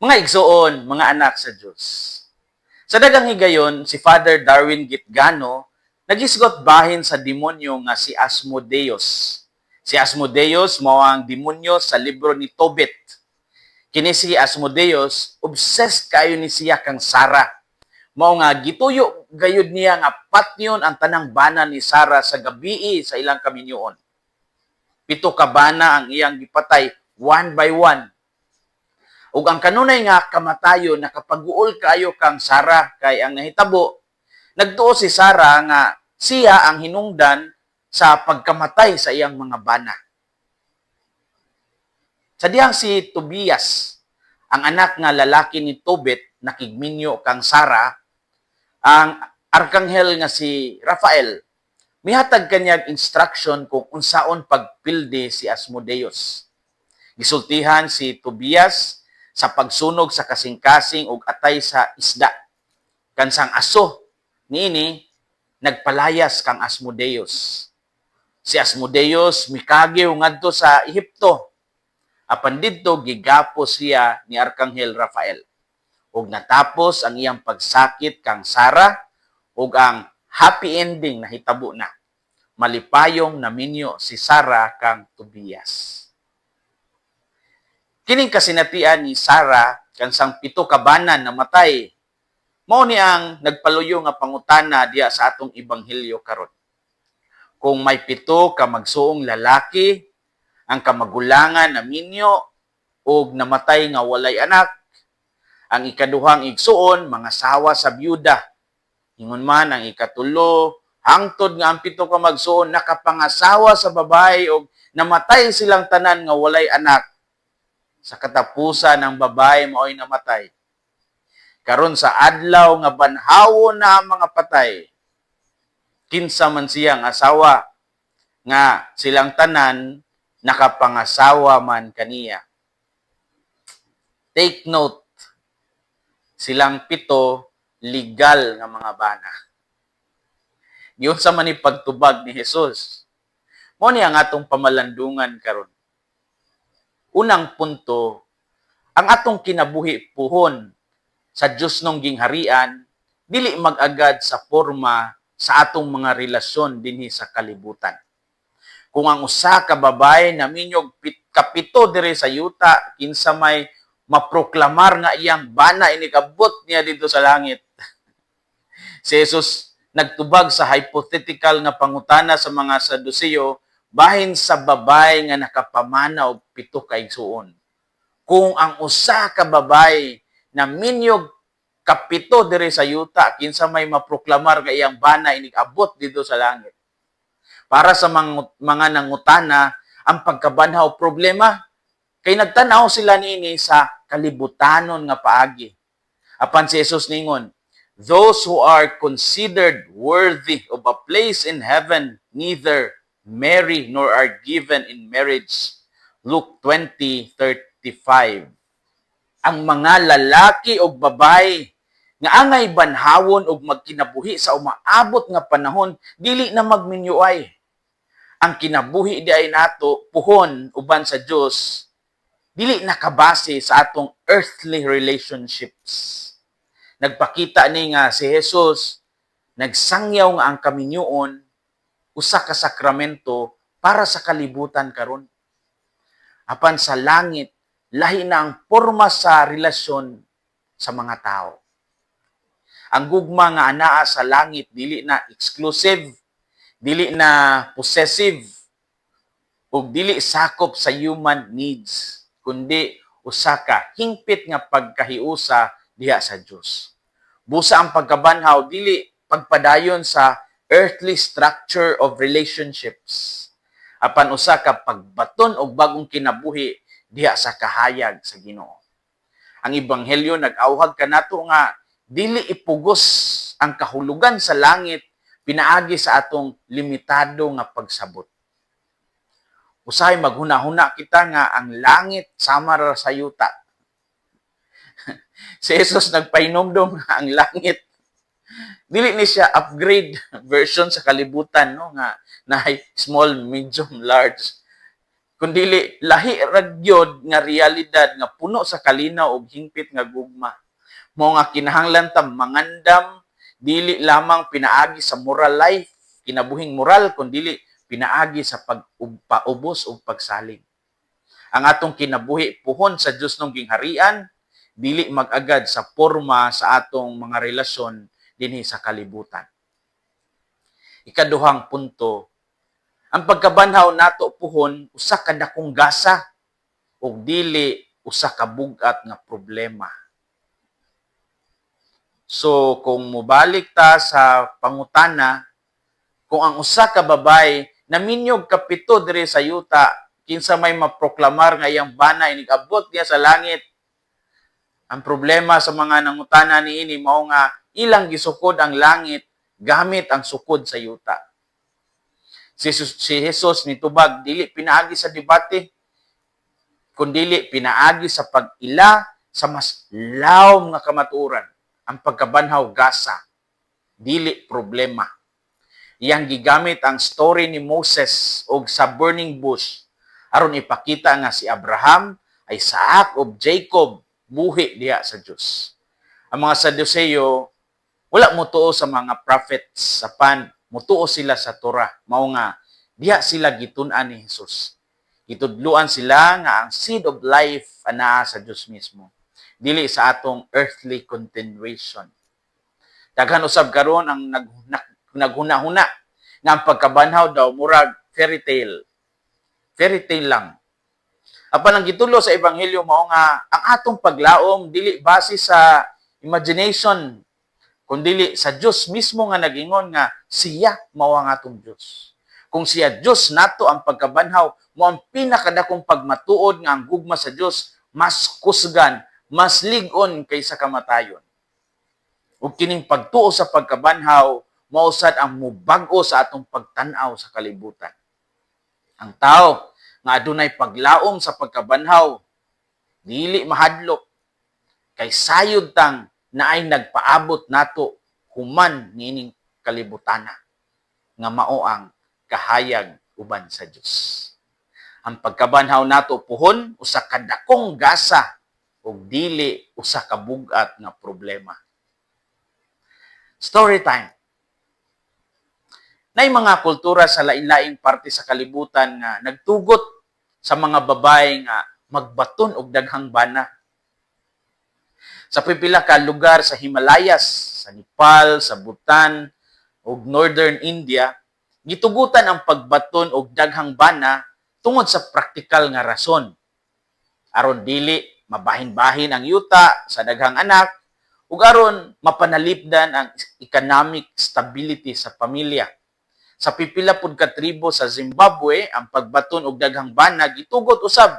Mga igsoon, mga anak sa Diyos. Sa daghang higayon, si Father Darwin Gitgano nagisgot bahin sa demonyo nga si Asmodeus. Si Asmodeus mao ang demonyo sa libro ni Tobit. Kini si Asmodeus, obsessed kayo ni siya kang Sarah. Mao nga gituyo gayud niya nga patyon ang tanang bana ni Sarah sa gabii sa ilang kaminyoon. Pito ka bana ang iyang gipatay one by one. Ug ang kanunay nga kamatayon nakapaguol kaayo kang Sarah kay ang nahitabo, nagtuo si Sarah nga siya ang hinungdan sa pagkamatay sa iyang mga bana. Sa dihang si Tobias, ang anak nga lalaki ni Tobit, nakigminyo kang Sarah, ang arkanghel nga si Rafael mihatag kanyag instruction kung unsaon pagpildi si Asmodeus. Gisultihan si Tobias sa pagsunog sa kasing-kasing ug atay sa isda. Kansang aso niini nagpalayas kang Asmodeus. Si Asmodeus mikagiw ngadto sa Ehipto. Apan didto gigapos siya ni Arkanghel Rafael. Ug natapos ang iyang pagsakit kang Sarah ug ang happy ending nahitabo na. Malipayong naminyo si Sarah kang Tobias. Kining kasinatian ni Sarah kansang pito ka bana namatay, mao ni ang nagpaluyo nga pangutana diya sa atong ebanghelyo karon. Kung may pito ka magsuong lalaki, ang kamagulangan naminyo ug namatay nga walay anak, ang ikaduhang igsuon mangasawa sa byuda. Ingon man ang ikatulo, hangtod nga ang pito ka magsuon nakapangasawa sa babae ug namatay silang tanan nga walay anak. Sa katapusan, ang babae mao'y namatay. Karon, sa adlaw nga banhawon na ang mga patay, kinsa man siyang asawa nga silang tanan nakapangasawa man kaniya? Take note, silang pito legal nga mga bana. Giunsa man ni pagtubag ni Jesus? Mao ni ang atong pamalandungan karon. Unang punto, ang atong kinabuhi puhon sa Diyos nong gingharian dili mag-agad sa forma sa atong mga relasyon dinhi sa kalibutan. Kung ang usa ka babae naminyog kapito diri sa yuta, kinsa may maproklamar nga iyang bana inig-abot niya didto sa langit? Si Jesus nagtubag sa hypothetical nga pangutana sa mga Saduceo bahin sa babae nga nakapamana og pito ka igsuon. Kung ang usa ka babae naminyog kapito diri sa yuta, kinsa may maproklamar nga iyang bana inig-abot didto sa langit? Para sa mga nangutana, ang pagkabanhaw problema kay nagtan-aw sila niini sa kalibutanon nga paagi. Apan si Jesus ningon, "Those who are considered worthy of a place in heaven neither marry nor are given in marriage." Luke 20:35. Ang mga lalaki o babae nga angay banhawon og magkinabuhi sa umaabot nga panahon dili na magminyuay. Ang kinabuhi diay nato puhon uban sa Dios dili nakabase sa atong earthly relationships. Nagpakita ni nga si Jesus nagsangyaw nga ang kaminyoon usa ka sakramento para sa kalibutan karon. Apan sa langit, lahi na ang porma sa relasyon sa mga tao. Ang gugma nga anaa sa langit dili na exclusive, dili na possessive, ug dili sakop sa human needs, kundi usa ka hingpit nga pagkahiusa diha sa Dios. Busa ang pagkabanhaw dili pagpadayon sa earthly structure of relationships, apan usa ka pagbaton og bagong kinabuhi diha sa kahayag sa Ginoo. Ang ebanghelyo nag-awhag kanato nga dili ipugos ang kahulugan sa langit pinaagi sa atong limitado nga pagsabot. Usahay maghuna-huna kita nga ang langit sama ra sa yuta. Si Jesus nagpahinumdom nga ang langit dili ni siya upgrade version sa kalibutan, no, nga naay small, medium, large, kundi Kundili lahi ra gyud nga realidad nga puno sa kalinaw ug hingpit nga gugma. Mao nga kinahanglan ta mangandam dili lamang pinaagi sa moral life, kinabuhing moral, kundili pinaagi sa pagpaubos ug pagsalig. Ang atong kinabuhi puhon sa Dios nung gingharian dili mag-agad sa porma sa atong mga relasyon dinhi sa kalibutan. Ikaduhang punto, ang pagkabanhaw nato puhon usa ka dakong gasa ug dili usa ka bug-at nga problema. So kung mobalik ta sa pangutana, kung ang usa ka babaye naminyog kapito diri sa yuta, kinsa may maproklamar nga iyang bana inig-abot niya sa langit? Ang problema sa mga nangutana niini mao nga ilang gisukod ang langit gamit ang sukod sa yuta. Si Jesus nitubag dili pinaagi sa debate, kundili pinaagi sa pag-ila sa mas lawom nga kamatuoran. Ang pagkabanhaw gasa, dili problema. Iyang gigamit ang story ni Moses og sa burning bush aron ipakita nga si Abraham, Isaac ug Jacob buhi diha sa Dios. Ang mga Saduceo wala motuo sa mga prophets, apan mutuo sila sa Torah. Mao nga diha sila gitun-an ni Jesus. Gitudluan sila nga ang seed of life anaa sa Dios mismo, dili sa atong earthly continuation. Daghan usab karon ang naghuna-huna nga ang pagkabanhaw daw murag fairy tale. Fairy tale lang. Apan ang gitulo sa ebanghelyo mao nga ang atong paglaom dili base sa imagination, kundili sa Dios mismo nga nagingon nga siya mao ang atong Dios. Kung siya Dios nato, ang pagkabanhaw mao ang pinakadakong pagmatuod nga ang gugma sa Dios mas kusgan, mas lig-on kaysa kamatayon. Ug kining pagtuo sa pagkabanhaw mao sad ang mubag-o sa atong pagtan-aw sa kalibutan. Ang tao nga adunay paglaom sa pagkabanhaw dili mahadlok kay sayod tang naay nagpaabot nato human niining kalibutana nga mao ang kahayag uban sa Dios. Ang pagkabanhaw nato puhon usa ka dakong gasa ug dili usa ka bug-at nga problema. Story time. Nay mga kultura sa lain-laing parte sa kalibutan nga nagtugot sa mga babae nga magbaton og daghang bana. Sa pipila ka lugar sa Himalayas, sa Nepal, sa Bhutan ug Northern India, gitugutan ang pagbaton og daghang bana tungod sa praktikal nga rason. Aron dili mabahin-bahin ang yuta sa daghang anak ug aron mapanalipdan ang economic stability sa pamilya. Sa pipila pud ka tribo sa Zimbabwe, ang pagbaton og daghang bana gitugot usab.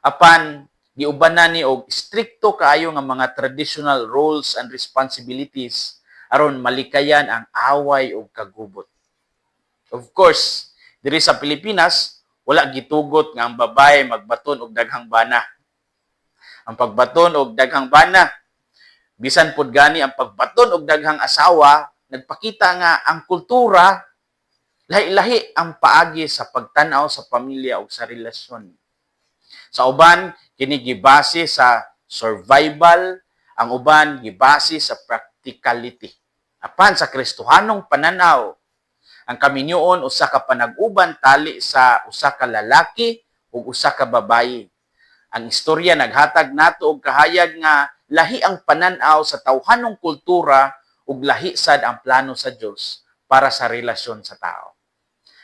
Apan giubanan ni og strikto kaayo nga mga traditional roles and responsibilities aron malikayan ang away ug kagubot. Of course, diri sa Pilipinas, wala gitugot nga ang babae magbaton og daghang bana. Ang pagbaton og daghang bana, bisan pud gani ang pagbaton og daghang asawa, nagpakita nga ang kultura lahi-lahi ang paagi sa pagtan-aw sa pamilya ug sa relasyon. Sa uban, kini gibase sa survival, ang uban gibase sa practicality. Apan sa Kristohanong pananaw, ang kaminyoon usa ka panag-uban tali sa usa ka lalaki ug usa ka babayi. Ang istorya naghatag nato og kahayag nga lahi ang panan-aw sa tawhanong kultura ug lahi sad ang plano sa Dios para sa relasyon sa tao.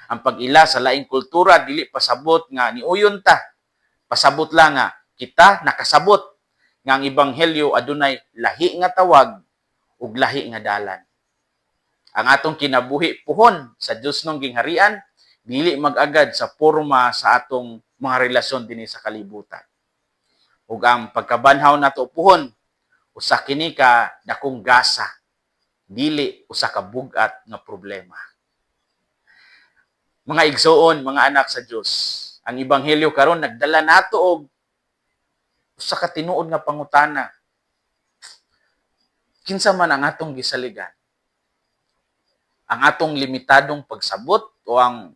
Ang pag-ila sa laing kultura dili pasabot nga niuyon ta. Pasabot lang nga kita nakasabot nga ang ebanghelyo adunay lahi nga tawag ug lahi nga dalan. Ang atong kinabuhi puhon sa Dios nung gingharian dili mag-agad sa porma sa atong mga relasyon dinhi sa kalibutan. Ug ang pagkabanhaw nato puhon usa kini ka dakong gasa, dili usa ka bug-at nga problema. Mga igsoon, mga anak sa Dios, ang ebanghelyo karon nagdala nato og usa ka tinuod nga pangutana. Kinsa man ang atong gisaligan? Ang atong limitadong pagsabot o ang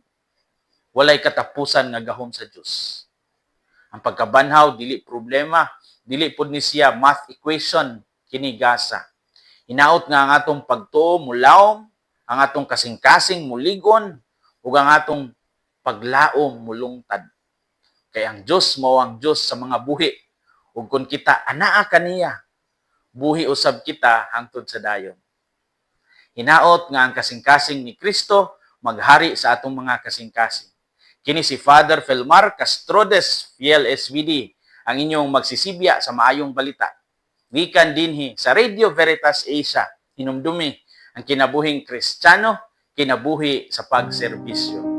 Walay katapusan nga gahom sa Dios. Ang pagkabanhaw dili problema, dili pud ni siya math equation kini gasa. Hinaot nga ang atong pagtuo mulawom, ang atong kasing-kasing mulig-on, ug ang atong paglaom mulungtad. Kay ang Dios mao ang Dios sa mga buhi. Ug kung kita anaa kaniya, buhi usab kita hangtod sa dayon. Hinaot nga ang kasing-kasing ni Kristo maghari sa atong mga kasing-kasing. Kini si Father Felmar Castrodes, Fiel SVD, ang inyong magsisibya sa maayong balita. Gikan dinhi sa Radio Veritas Asia, hinumdumi ang kinabuhing Kristiyano, kinabuhi sa pagserbisyo.